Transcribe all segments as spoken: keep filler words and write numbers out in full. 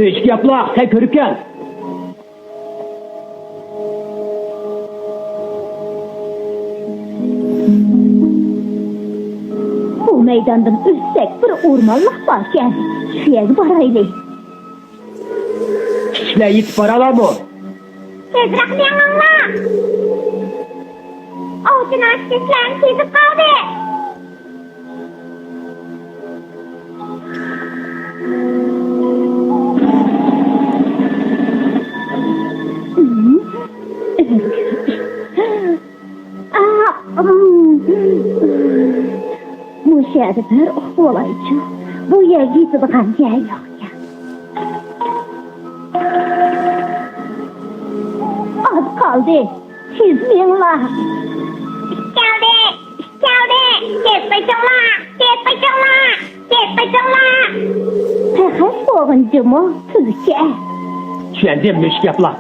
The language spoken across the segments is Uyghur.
ئىشىك ياپلا، سەن كۆرۈپ كەل. بۇ مەيداندىن ئۆتسەك، بىر ئورمانلىق باركەن. شۇ يەرگە بارايلى. كىشىلەر يېتىپ بارالارمۇ؟ تېزرەك مېڭىڭلار! ئاۋچىنىڭ ئىشچىسىلەرنى تېزىپ قالدى! مۇشۇ يەردە بىر ئۇخلىۋالايچۇ. بۇ يەرگە يېتىدىغان يەر يوقكەن. ئاز قالدى. تېز مېڭىڭلار. ئىت كەلدى، ئىت كەلدى. تېز قېچىڭلار، تېز قېچىڭلار، تېز قېچىڭلار. پەخەس بولغىن جۇمۇ، تۈلكە. چۈشەندىم، مۈشۈك ياپلاق.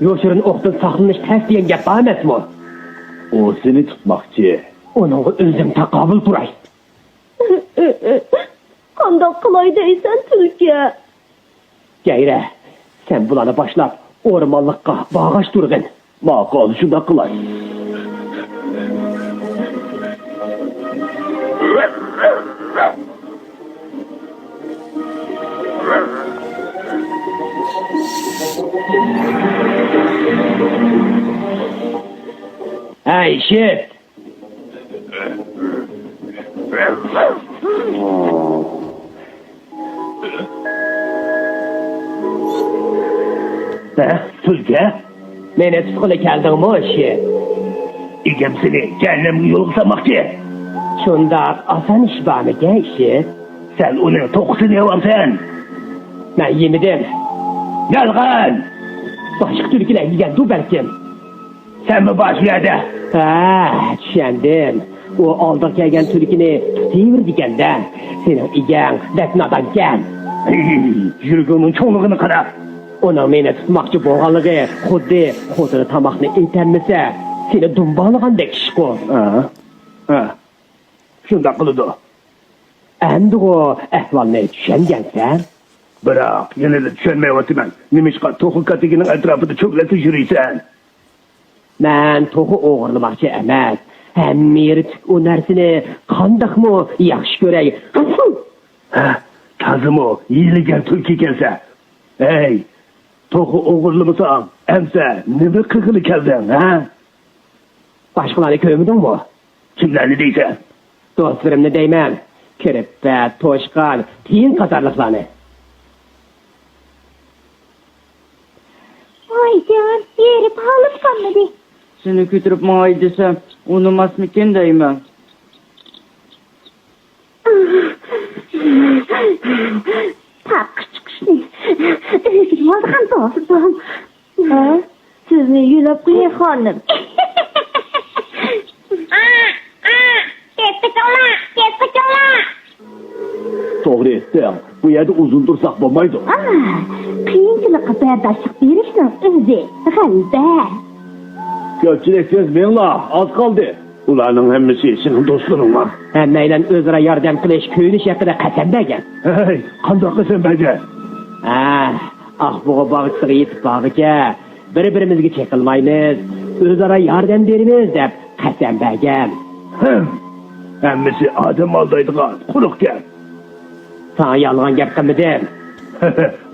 يوشۇرۇن ئوقتىن ساقلىنىش تەس دېگەن گەپ بار ئەمەسمۇ؟ ئۇ سېنى تۇتماقچى. ئۇنىڭغا ئۆزۈم تاقابىل تۇراي. قانداق قىلاي دەيسەن، تۈلكە؟ جەيرە، سەن بۇلارنى باشلاپ، ئورمانلىققا بارغاچ تۇرغىن. ماقۇل، شۇنداق قىلاي. ھەي، ئىشىت! ھە، تۈلكە؟ مېنى تۇتقىلى كەلدىڭمۇ، ئىشىت؟ ئىگەم سېنى جەھەننەمگە يولغا سالماقچى. شۇنداق ئاسان ئىش بارمىكەن، ئىشىت؟ سەن ئۇنىڭ توخۇسىنى يەۋالسەن. مەن يېمىدىم. يالغان! باشقا تۈلكىلەر يېگەندۇ بەلكىم. سەنمۇ بار شۇ يەردە. ھە، چۈشەندىم. ئۇ ئالدىغا كەلگەن تۈلكىنى تۇتۇۋېرىدىكەن-دە. سېنىڭ ئىگەڭ بەك نادانكەن. يۈرىكىڭنىڭ چوڭلۇقىنى قارا. ئۇنىڭ مېنى تۇتماقچى بولغانلىقى خۇددى خوتۇنى تاماقنى ئېتەلمىسە، سېنى دۇمبالىغاندەك ئىشقۇ. ھە، ھە. شۇنداق قىلىدۇ. ئەمدىغۇ ئەھۋالنى چۈشەنگەنسەن؟ بىراق، يەنىلا چۈشەنمەيۋاتىمەن. نېمىشقا توخۇ كاتىكىنىڭ ئەتراپىدا چۆگىلەپ يۈرىسەن؟ مەن توخۇ ئوغرىلىماقچى ئەمەس. ھەممە يىرتىق ئۇ نەرسىنى قانداقمۇ ياخشى كۆرەي. ھە، تازىمۇ ھىيلىگەر تۈلكە ئىكەنسەن. ھەي، توخۇ ئوغرىلىمىساڭ، ئەمسە نېمە قىلغىلى كەلدىڭ، ھە؟ باشقىلارنى كۆرمىدىڭمۇ؟ كىملەرنى دەيسەن؟ دوستلىرىمنى دەيمەن. كىرپە، توشقان، تىيىن قاتارلىقلارنى. ۋايجان، ھېرىپ ھالىم قالمىدى. سېنى كۆتۈرۈپ ماڭاي دېسەم، ئۇنىماسمىكىن دەيمەن. تاغقا چىقىشنى ئۆگىنىۋالىدىغان دوستۇم. ھە؟ سىزنى يۆلەپ قوياي، خانىم. تېز قېچىڭلار، تېز قېچىڭلار! توغرا ئېيتتىڭ، بۇ يەردە ئۇزۇن تۇرساق بولمايدۇ. ئا، قىيىنچىلىققا بەرداشلىق بېرىشنىڭ ئۆزى غەلىبە. كۆپچىلىك تېز مېڭىڭلار، ئاز قالدى. ئۇلارنىڭ ھەممىسى سېنىڭ دوستلىرىڭما؟ ھەممەيلەن ئۆزئارا ياردەم قىلىش، كۆيۈنۈش ھەققىدە قەسەم بەرگەن. ھەي، قانداق قەسەم بەرگەن؟ ھە، ئاقبۇغا باغچىسىغا يېتىپ بارغۇچە بىر-بىرىمىزگە چېقىلمايمىز، ئۆزئارا ياردەم بېرىمىز دەپ قەسەم بەرگەن. ھىم، ھەممىسى ئادەم ئالدايدىغان قۇرۇق گەپ. ساڭا يالغان گەپ قىلمىدىم.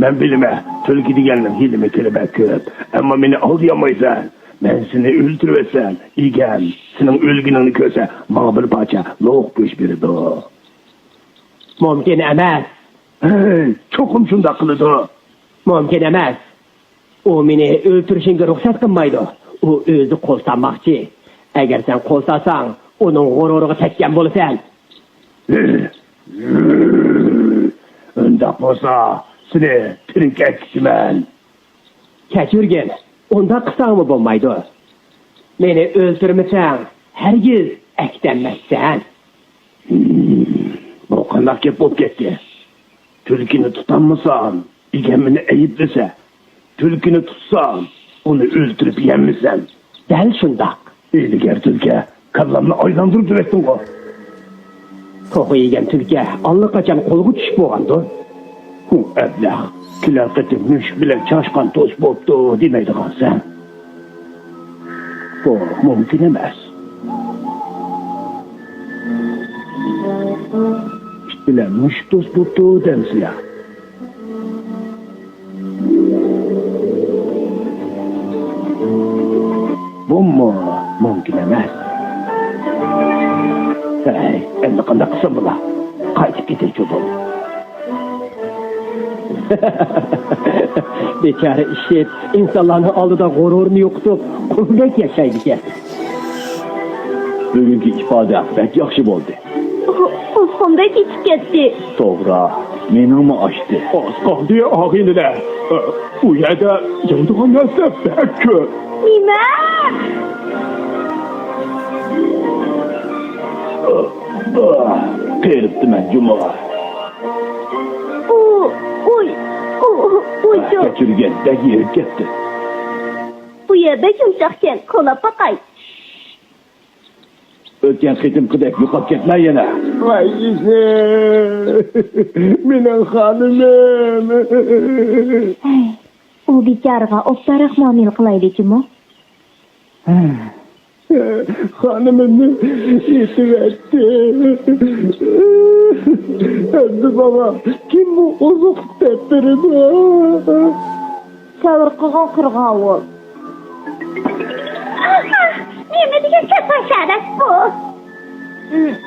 مەن بىلىمەن، تۈلكە دېگەننىڭ ھىيلە-مىكرى بەك كۆپ. ئەمما مېنى ئالدىيالمايسەن. مەن سېنى ئۆلتۈرۈۋەتسەم، ئىگەم سېنىڭ ئۆلگىنىڭنى كۆرسە، ماڭا بىر پارچە لوق گۆش بېرىدۇ. مۇمكىن ئەمەس. ھەي، چوقۇم شۇنداق قىلىدۇ. مۇمكىن ئەمەس. ئۇ مېنى ئۆلتۈرۈشۈڭگە رۇخسەت قىلمايدۇ. ئۇ ئۆزى قول سالماقچى. ئەگەر سەن قول سالساڭ، ئۇنىڭ غۇرۇرىغا تەگكەن بولىسەن. ئۇنداق بولسا، سېنى تىرىك ئەتكۈچىمەن. كەچۈرگىن، ئۇنداق قىلساڭمۇ بولمايدۇ. مېنى ئۆلتۈرمىسەڭ، ھەرگىز ئەكېتەلمەيسەن. بۇ قانداق گەپ بولۇپ كەتتى؟ تۈلكىنى تۇتالمىسام، ئىگەم مېنى ئەيىبلىسە، تۈلكىنى تۇتسام، ئۇنى ئۆلتۈرۈپ يەممىسەم. دەل شۇنداق. ھىيلىگەر تۈلكە، كاللامنى ئايلاندۇرۇپ بېرىۋەتتىڭغۇ. توخۇ يېگەن تۈلكە ئاللىقاچان قولغا چۈشۈپ بولغاندۇ. ئۇ ئەبلەخ كېلەر قېتىم مۈشۈك بىلەن چاشقان دوست بوپتۇ دېمەيدىغانسەن. بۇ مۇمكىن ئەمەس. ئىت بىلەن مۈشۈك دوست بوپتۇ دەمسىلەر. بۇمۇ مۇمكىن ئەمەس. ھەي، ئەمدى قانداق قىلسام بولا؟ قايتىپ كېتەيچۇ بۇ. بىچارە ئىششىپ، ئىنسانلارنىڭ ئالدىدا غۇرۇرىنى يوقىتىپ، قۇلدەك ياشايدىكەن. بۈگۈنكى ئىپادە بەك ياخشى بولدى. قۇزغۇندەك ئېچىپ كەتتى. توغرا، مېنىڭمۇ ئاچتى. ئاز قالدى، ئاغىنىلەر. ئۇ يەردە يەيدىغان نەرسە بەك كۆپ. نېمە؟ قېرىپتىمەن جۇمۇ. ئۇ، ئۇي، ئۇ، ئۇ، ئۇيجۇ. كەچۈرگەن، بەك ھېرىپ كەتتى. بۇ يەر بەك يۇمشاقكەن، كولاپ باقاي. ئۆتكەن قېتىمقىدەك يوقاپ كەتمە يەنە. ۋاي ئىزى، مېنىڭ خانىمىم. ھەي، ئۇ بىچارىغا ئوبدانراق مۇئامىلە قىلايلى جۇمۇ. خانىمىمنى ئېتىۋەتتى. ئەمدى ماڭا كىم ئوزۇقلۇق دەپ بېرىدۇ؟ سەۋر قىلغىن، قىرغاۋۇل. ئاھ، نېمە دېگەن چاتاق شەرەپ بۇ؟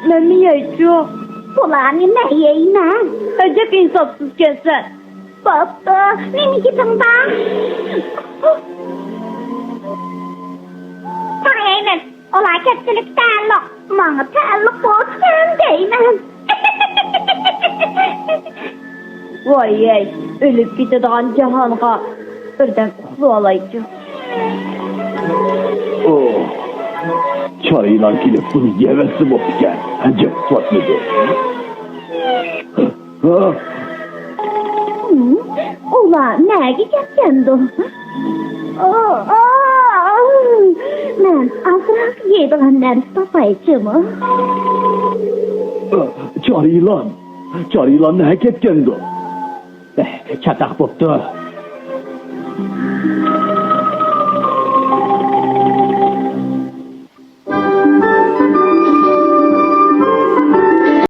مەنمۇ يەيچۇ. بۇلارنى مەن يەيمەن. ئەجەب ئىنساپسىزكەنسەن. بوپتۇ، نېمە گېپىڭ بار؟ ساڭا يەيمەن. ئۇلار كەپسىلىككە تەئەللۇق، ماڭا تەئەللۇق بولسىكەن دەيمەن. ۋاي-ھەي، ئۆلۈپ كېتىدىغان جاھانغا بىردەم ئۇخلىۋالايچۇ. ئوھ، چار يىلان كېلىپ بۇنى يەۋەتسە بوپتىكەن. ئەجەب پاتمىدى. ھە؟ ھىم، ئۇلار نەگە كەتكەندۇ؟ ئو، ئو، مەن ئازراق يەيدىغان نەرسە تاپايچۇمۇ؟ چار يىلان، چار يىلان نەگە كەتكەندۇ؟ چاتاق بوپتۇ.